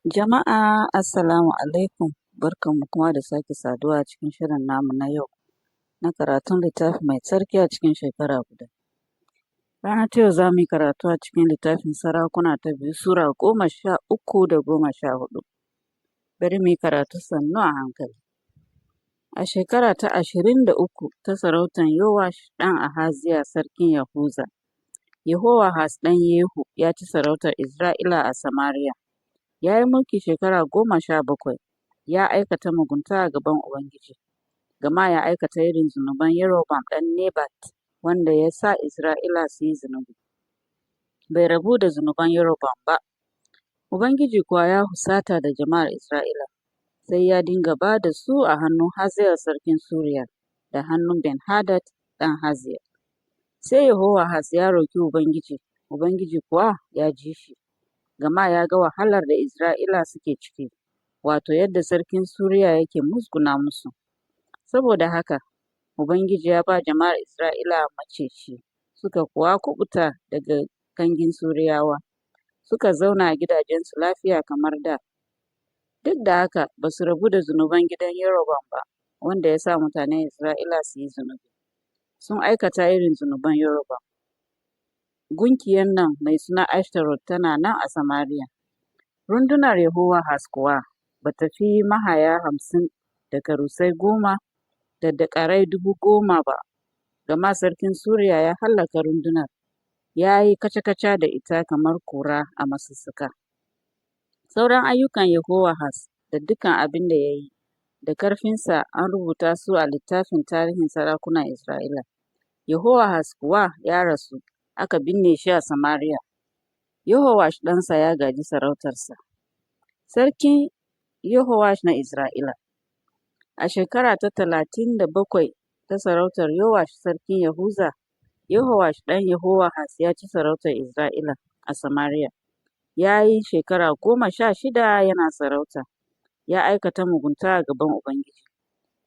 Jama'a assalamu alaikum, barkanmu kuma da sake saduwa a cikin shirin namu na yau na karatun littafi mai tsarki a cikin shekara guda. Rana ta yau zamu yi karatu a cikin littafin sarakuna ta biyu sura 13 da 14. Bari muyi karatu sannu a hankali. A shekara ta 23 ta sarautan Yowash ɗan Ahaziya sarkin Yahuza, Yehowahaz ɗan Yehu ya ci sarautar Isra'ila a Samariya. Ya yi mulki shekara 17, ya aikata mugunta a gaban Ubangiji, gama ya aikata irin zunuban Yerobowam ɗan Nebat, wanda ya sa Isra'ila su yi zunubi. Bai rabu da zunuban Yerobowam ba. Ubangiji kuwa ya husata da jama'ar Isra'ila, sai ya dinga ba da su a hannun Hazayel sarkin Suriya da hannun Ben Hadad ɗan Hazayel. Sai Yehowahaz ya roƙi Ubangiji, Ubangiji kuwa ya ji shi, gama ya ga wahalar da Isra'ila suke ciki, wato, yadda sarkin Suriya yake musguna musu. Saboda haka Ubangiji ya ba jama'ar Isra'ila maceci, suka kuwa kuɓuta daga kangin Suriyawa, suka zauna a gidajensu lafiya kamar dā. Duk da haka ba su rabu da zunuban gidan Yerobowam ba, wanda ya sa mutanen Isra'ila su yi zunubi. Sun aikata irin zunuban Yerobowam. Gunkiyan nan mai suna Ashtarot tana nan a Samariya. Rundunar Yehowahaz kuwa ba ta fi mahaya 50 da karusai 10 da dakarai 10,000 ba, gama sarkin Suriya ya hallaka rundunar, ya yi kaca-kaca da ita kamar ƙura a masussuka. Sauran ayyukan Yehowahaz da dukan abin da ya yi, da ƙarfinsa an rubuta su a littafin tarihin sarakunan Isra'ila. Yehowahaz kuwa ya rasu, aka binne shi a Samariya. Yehowash ɗansa ya gaji sarautarsa. Sarki Yehowash na Isra'ila. A shekara ta 37 ta sarautar Yowash sarkin Yahuza, Yehowash ɗan Yehowahaz ya ci sarautar Isra'ila a Samariya. Ya yi shekara 16 yana sarauta, ya aikata mugunta a gaban Ubangiji.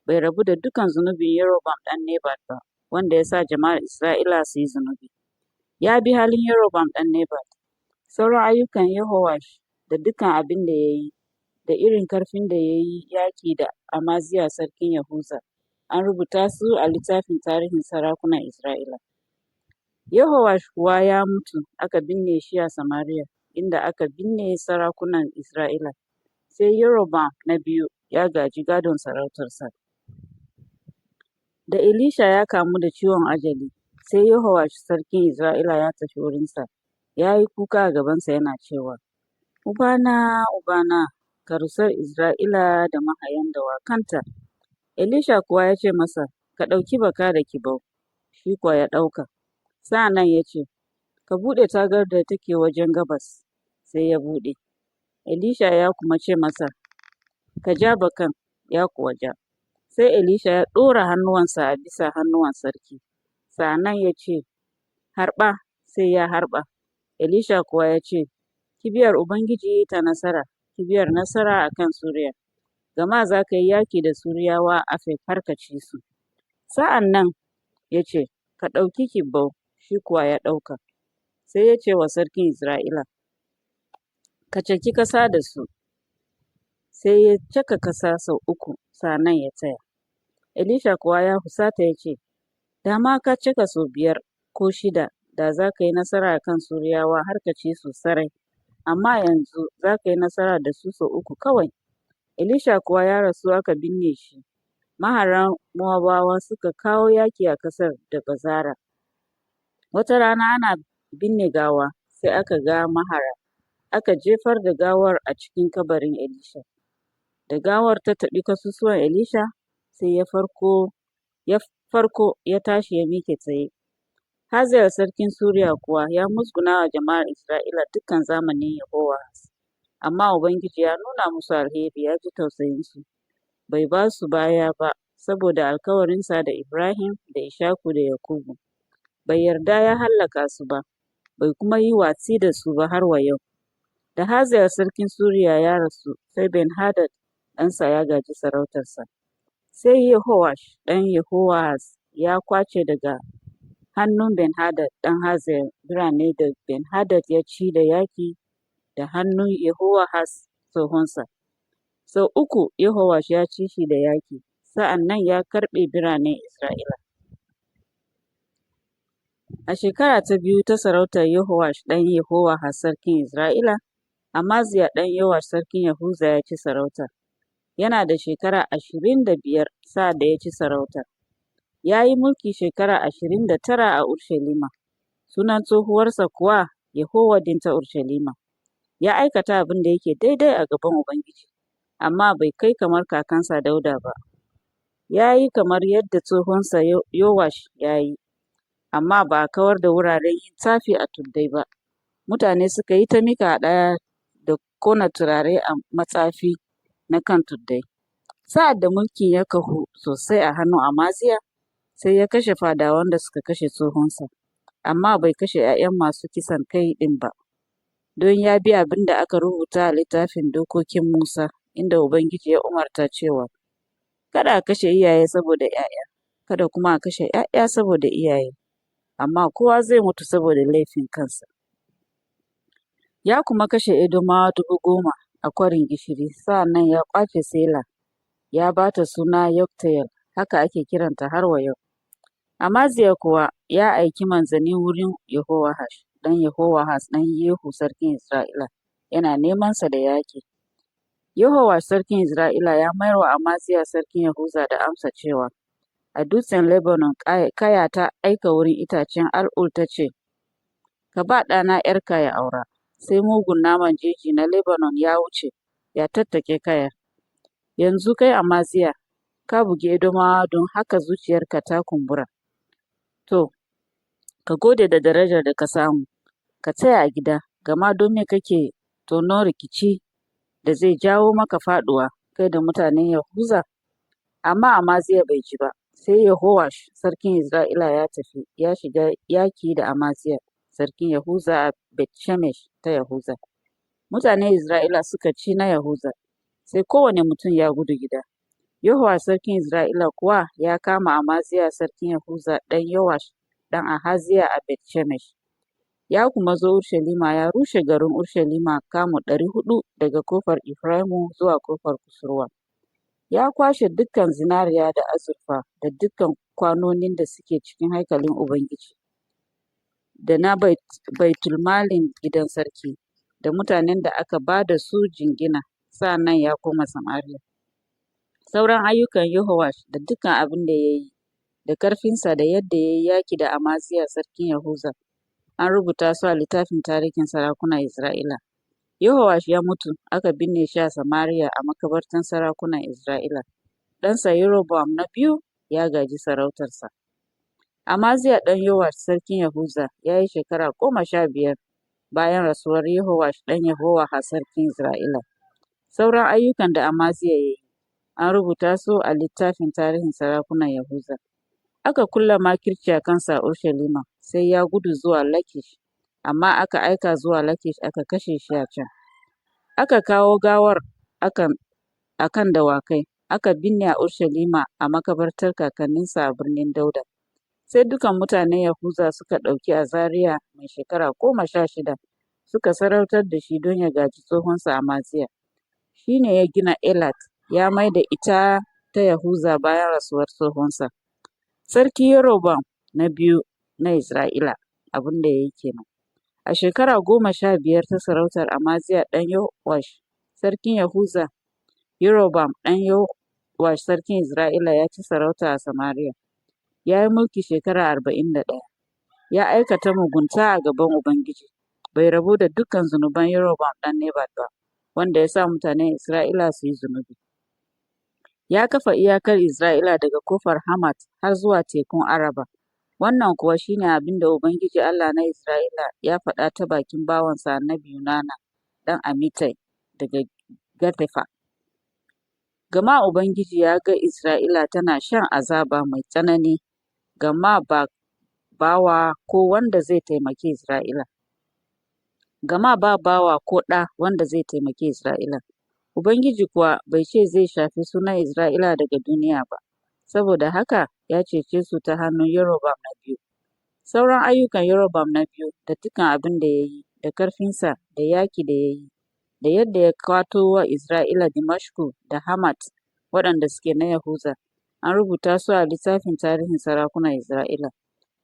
Bai rabu da dukan zunubin Yerobowam ɗan Nebat ba, wanda ya sa jama'ar Isra'ila su yi zunubi. Ya bi halin Yerobowam ɗan Nebat. Sauran ayyukan Yehowash da dukan abin da ya yi, da irin ƙarfin da ya yi yaƙi da Amaziya sarkin Yahuza, an rubuta su a littafin tarihin sarakunan Isra'ila. Yehowash kuwa ya mutu, aka binne shi a Samariya, inda aka binne sarakunan Isra'ila. Sai Yerobowam na biyu ya gaji gādon sarautarsa. Da Elisha ya kamu da ciwon ajali, sai Yehowash sarkin Isra'ila ya tafi wurinsa, ya yi kuka a gabansa yana cewa, Ubana, Ubana, karusar Isra'ila da mahayan dawakanta! Elisha kuwa ya ce masa, Ka ɗauki baka da kibau, shi kuwa ya ɗauka. Sa'an nan ya ce, Ka buɗe tagar da take wajen gabas, sai ya buɗe. Elisha ya kuma ce masa, Ka ja bakan, ya kuwa ja. Sai Elisha ya ɗora hannuwansa a bisa hannuwan sarki, sa'an nan ya ce, Harba, sai ya harba. Elisha kuwa ya ce, Kibiyar Ubangiji ta nasara, kibiyar nasara a kan Suriya, gama za ka yi yaƙi da Suriyawa a Afek har ka ci su. Sa'an nan ya ce, Ka ɗauki kibau, shi kuwa ya ɗauka. Sai ya ce wa sarkin Isra'ila, Ka caki ƙasa da su. Sai ya caka ƙasa sau uku, sa'an nan ya tsaya. Elisha kuwa ya husata ya ce, Da ma ka caka sau biyar ko shida, da za ka yi nasara a kan Suriyawa har ka ci su sarai, amma yanzu za ka yi nasara da su sau uku kawai. Elisha kuwa ya rasu aka binne shi. Maharan Mowabawa suka kawo yaƙi a ƙasar da bazara. Wata rana ana binne gawa, sai aka ga mahara, aka jefar da gawar a cikin kabarin Elisha. Da gawar ta taɓi ƙasusuwan Elisha, sai ya farko ya tashi ya miƙe tsaye. Hazayel sarkin Suriya kuwa ya musguna wa jama'ar Isra'ila dukan zamanin Yehowahaz, amma Ubangiji ya nuna musu alheri ya ji tausayinsu, bai ba su baya ba saboda alkawarinsa da Ibrahim da Ishaku da Yakubu, bai yarda ya hallaka su ba, bai kuma yi watsi da su ba har wa yau. Da Hazayel sarkin Suriya ya rasu, sai Ben Hadad ɗansa ya gaji sarautarsa. Sai Yehowash ɗan Yehowahaz ya ƙwace daga hannun Ben Hadad ɗan Hazayel birane da Ben Hadad ya ci da yaƙi da hannun Yehowahaz tsohonsa. Sau uku Yehowash ya ci shi da yaƙi, sa'an nan ya karɓe biranen Isra'ila. A shekara ta biyu ta sarautar Yehowash ɗan Yehowahaz sarkin Isra'ila, Amaziya ɗan Yowash sarkin Yahuza ya ci sarauta. Yana da shekara 25 sa'ad da ya ci sarauta. Ya yi mulki shekara 29 a Urushalima, sunan tsohuwarsa kuwa Yehowaddin ta Urushalima. Ya aikata abin da yake daidai a gaban Ubangiji, amma bai kai kamar kakansa Dawuda ba. Ya yi kamar yadda tsohonsa Yowash ya yi, amma ba a kawar da wuraren yin tsafi a tuddai ba. Mutane suka yi ta miƙa hadaya da ƙona turare a matsafi na kan tuddai. Sa'ad da mulkin ya kahu sosai a hannun Amaziya, sai ya kashe fadawan da suka kashe tsohonsa, amma bai kashe ’ya'yan masu kisan kai ɗin ba, don ya bi abin da aka rubuta a littafin dokokin Musa, inda Ubangiji ya umarta cewa, Kada a kashe iyaye saboda ’ya'ya, kada kuma a kashe ’ya'ya saboda iyaye, amma kowa zai mutu saboda laifin kansa. Ya kuma kashe Edomawa 10,000 a Kwarin Gishiri, sa'an nan ya ƙwace Sela, ya ba ta suna Yokteyel, haka ake kiranta har wa yau. Amaziya kuwa ya aiki manzanni wurin Yehowash ɗan Yehowahaz ɗan Yehu sarkin Isra'ila, yana nemansa da yaƙi. Yehowash sarkin Isra'ila ya mayar wa Amaziya sarkin Yahuza da amsa cewa, A dutsen Lebanon ƙaya ta aika wurin itacen al'ul ta ce, Ka ba ɗana ’yarka ya aura,’ sai mugun naman jeji na Lebanon ya wuce, ya tattake ƙayar. Yanzu kai Amaziya, ka bugi Edomawa don haka zuciyarka ta kumbura. To, ka gode da darajar da ka samu, ka tsaya a gida, gama don me kake tonon rikici da zai jawo maka fāɗuwa, kai da mutanen Yahuza? Amma Amaziya bai ji ba, sai Yehowash sarkin Isra'ila ya tafi, ya shiga yaƙi da Amaziya sarkin Yahuza a Bet Shemesh ta Yahuza. Mutanen Isra'ila suka ci na Yahuza, sai kowane mutum ya gudu gida. Yehowash sarkin Isra'ila kuwa ya kama Amaziya sarkin Yahuza ɗan Yowash ɗan Ahaziya a Bet Shemesh. Ya kuma zo Urushalima ya rushe garin Urushalima kamu 400 daga ƙofar Efraimu zuwa ƙofar kusurwa. Ya kwashe dukan zinariya da azurfa da dukan kwanonin da suke cikin haikalin Ubangiji, da na baitulmalin gidan sarki, da mutanen da aka ba da su jingina, sa'an nan ya koma Samariya. Sauran ayyukan Yehowash da dukan abin da ya yi, da ƙarfinsa da yadda ya yi yaƙi da Amaziya sarkin Yahuza, an rubuta su a littafin tarihin sarakunan Isra'ila. Yehowash ya mutu, aka binne shi a Samariya a makabartan sarakunan Isra'ila. Ɗansa Yerobowam na biyu ya gāji sarautarsa. Amaziya ɗan Yowash sarkin Yahuza ya yi shekara 15 bayan rasuwar Yehowash ɗan Yehowahaz sarkin Isra'ila. Sauran ayyukan da Amaziya ya yi, an rubuta su a littafin tarihin sarakunan Yahuza. Aka ƙulla makirci a kansa a Urushalima, sai ya gudu zuwa Lakish, amma aka aika zuwa Lakish aka kashe shi a can. Aka kawo gawar a kan dawakai, aka binne a Urushalima a makabartar kakanninsa a birnin Dawuda. Sai dukan mutanen Yahuza suka ɗauki Azariya mai shekara 16 suka sarautar da shi don yă gāji tsohonsa Amaziya. Shi ne ya gina Elat, ya mai da ita ta Yahuza bayan rasuwar tsohonsa. Sarki Yerobowam na biyu na Isra'ila, abin da ya yi kenan. A shekara 15 ta sarautar Amaziya ɗan Yowash sarkin Yahuza, Yerobowam ɗan Yowash sarkin Isra'ila ya ci sarauta a Samariya. Ya yi mulki shekara 41. Ya aikata mugunta a gaban Ubangiji, bai rabu da dukan zunuban Yerobowam ɗan Nebat ba, wanda ya sa mutanen Isra'ila su yi zunubi. Ya kafa iyakar Isra'ila daga ƙofar Hamat har zuwa tekun Araba. Wannan kuwa shi ne abin da Ubangiji Allah na Isra'ila ya faɗa ta bakin bawansa annabi Yunana ɗan Amittai daga Gathefa. Gama Ubangiji ya ga Isra'ila tana shan azaba mai tsanani, gama ba bawa ko wanda zai taimaki Isra'ila. Gama ba bawa ko ɗa wanda zai taimaki Isra'ila. Ubangiji kuwa bai ce zai shafe sunan Isra'ila daga duniya ba, saboda haka ya cece su ta hannun Yerobowam na biyu. Sauran ayyukan Yerobowam na biyu da dukan abin da ya yi, da ƙarfinsa, da yaƙi da ya yi, da yadda ya ƙwato wa Isra'ila Dimashku da Hamat waɗanda suke na Yahuza, an rubuta su a littafin tarihin sarakunan Isra'ila.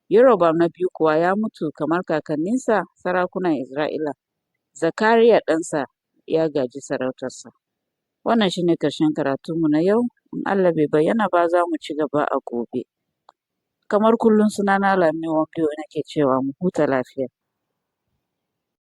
Yerobowam na biyu kuwa ya mutu kamar kakanninsa sarakunan Isra'ila, Zakariya ɗansa ya gaji sarautarsa. Wannan shi ne ƙarshen karatunmu na yau, in Allah bai bayyana ba za mu ci gaba a gobe. Kamar kullum sunana Lami Wambiyo nake cewa mu huta lafiya.